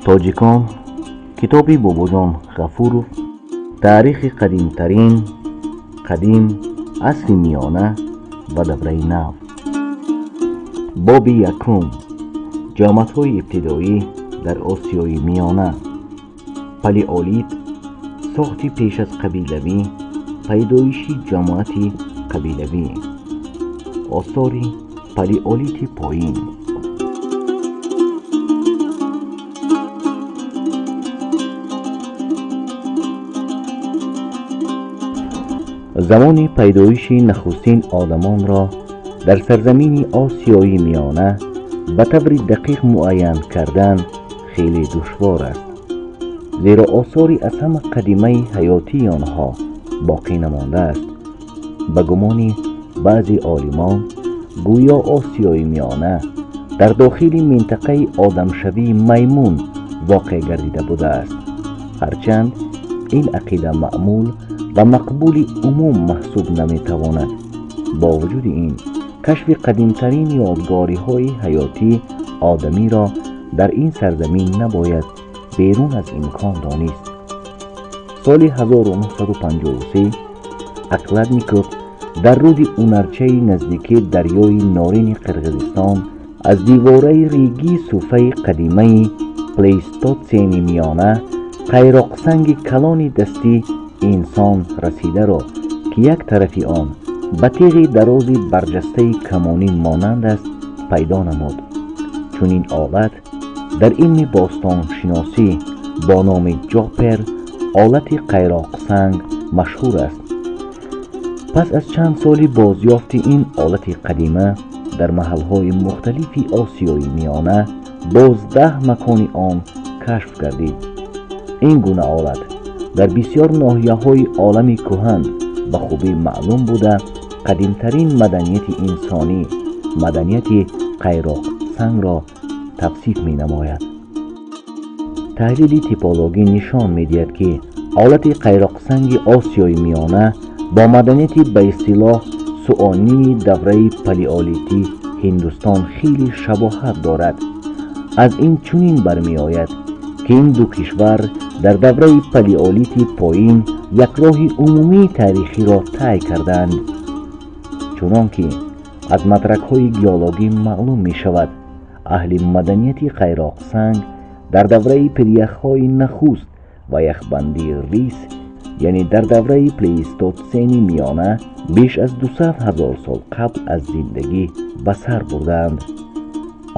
Тоҷикон, китоби Бобоҷон Ғафуров, таърихи қадимтарин, қадим, асри миёна ва давраи нав. Боби якум: ҷамъиятҳои ибтидоӣ дар Осиёи Миёна. Палеолит, сохти пеш аз қабилавӣ, пайдоиши ҷамоати қабилавӣ. Осори палеолити поин. Замони пайдоиши нахустин одамонро дар сарзамини Осиёи Миёна ба таври дақиқ муайян кардан хеле душвор аст, зеро осори аз ҳама қадимаи ҳаётии онҳо боқӣ намондааст. Ба гумони баъзе олимон, гӯё Осиёи Миёна дар дохили минтақаи одамшавии маймун воқеъ гардида будааст. Ҳарчанд ин ақида маъмул ва мақбули умум маҳсуб наметавонад. Бо вуҷуди ин, кашфи қадимтарин ёдгориҳои ҳаётӣ одамиро дар ин сарзамин набояд берун аз имкон донист. Соли 1953 Окладников дар руди Унарчаи наздики дарёи Норини Қирғизистон аз девораи регии суфаи қадимаи плейстотсени миёна қайроқсанги калони дастӣ инсон расидаро, ки як тарафи он ба теғи дарози барҷастаи камонӣ монанд аст, пайдо намуд. Чунин олат дар илми бостоншиносӣ бо номи ҷопер олати қайроқсанг машҳур аст. Пас аз чанд соли бозёфти ин олати қадима дар маҳалҳои мухталифи Осиёи Миёна боз 10 макони он кашф гардид. Ин гуна олат дар бисёр ноҳияҳои олами кӯҳан ба хубӣ маълум буда, қадимтарин маданияти инсонӣ, маданияти қайроқсангро тавсиф менамояд. Таҳлили типологӣ нишон медиҳад, ки олати қайроқсанги Осиёи Миёна бо маданияти ба истилоҳ суонии давраи палеолитӣ Ҳиндустон хеле шабоҳат дорад. Аз ин чунин бармеояд, ки ин ду кишвар дар давраи палеолити поин як роҳи умумии таърихиро тай карданд. Чунон ки аз мадракҳои геологӣ маълум мешавад, аҳли маданияти қайроқсанг дар давраи пиряхҳои нахуст ва яхбандии рис, яъне дар давраи плейстотсени миёна, беш аз 200 ҳазор сол қабл аз зиндагӣ ба сар бурдаанд.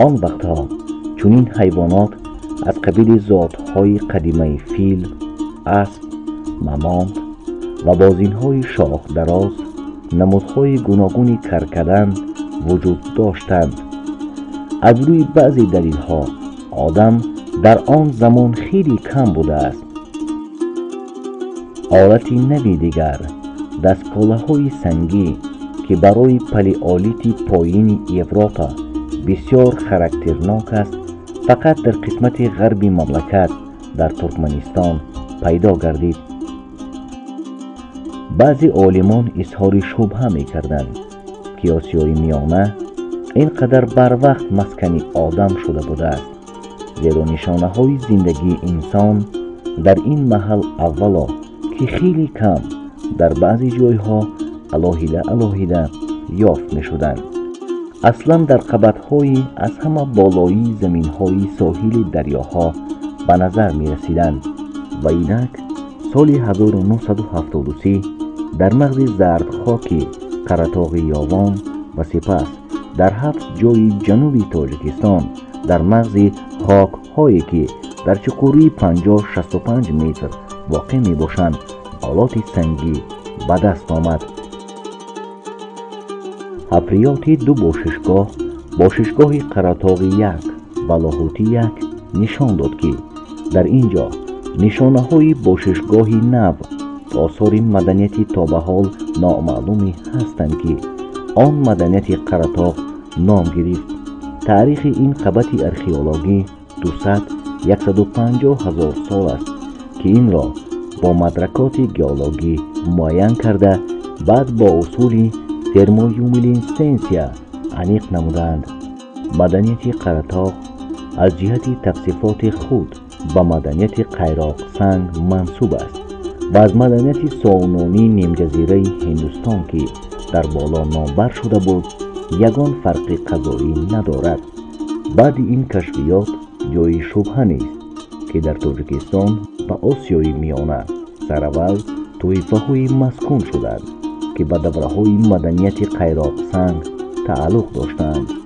Он вақтҳо чунин ҳайвонот аз қабили зотҳои қадимаи фил, асп, мамонт ва бозинҳои шохдароз, намудҳои гуногуни каркадан вуҷуд доштанд. Аз рӯи баъзе далелҳо одам дар он замон хеле кам будааст. Олати нави дигар, дастколаҳои сангӣ, ки барои палеолити поини Европа бисёр характернок аст, фақат дар қисмати ғарби мамлакат, дар Туркманистон пайдо гардид. Баъзе олимон изҳори шубҳа мекарданд, ки Осиёи Миёна ин қадар барвақт маскани одам шуда будааст, зеро нишонаҳои зиндагии инсон дар ин маҳал аввало ки хеле кам, дар баъзе ҷойҳо алоҳида алоҳида ёфт мешуданд. Аслан дар қабатҳои аз ҳама болоии заминҳои соҳили дарёҳо ба назар мерасиданд. Ва инак соли 1973 дар мағзи зардхоки Қаратоғи Ёвон ва сипас дар 7 ҷойи ҷануби Тоҷикистон дар мағзи хокҳое, ки дар чуқурии 50-65 метр воқеъ мебошанд, олоти сангӣ ба даст омад. Ҳафриёти ду бошишгоҳ, бошишгоҳи Қаратоғи 1 ва Лоҳутӣ 1, нишон дод, ки дар ин ҷо нишонаҳои бошишгоҳи нав, осори маданияти то ба ҳол номаълуме ҳастанд, ки он маданияти Қаратоғ ном гирифт. Таърихи ин қабати археологӣ 200-150 ҳазор сол аст, ки инро бо мадракоти геологӣ муайян карда, баъд бо усули термолюминесценсия аниқ намудаанд. Маданияти Қаратоғ аз ҷиҳати тавсифоти худ Ба маданияти Қайроқсанг мансуб аст ва аз маданияти Сомонии нимҷазираи Ҳиндустон, ки дар боло номбар шуда буд, ягон фарқи қазоӣ надорад. Баъди ин кашфиёт ҷои шубҳа нест, ки дар Тоҷикистон ва Осиёи Миёна сараввал тоифаҳои маскун шуданд, ки ба давраҳои маданияти Қайроқсанг тааллуқ доштанд.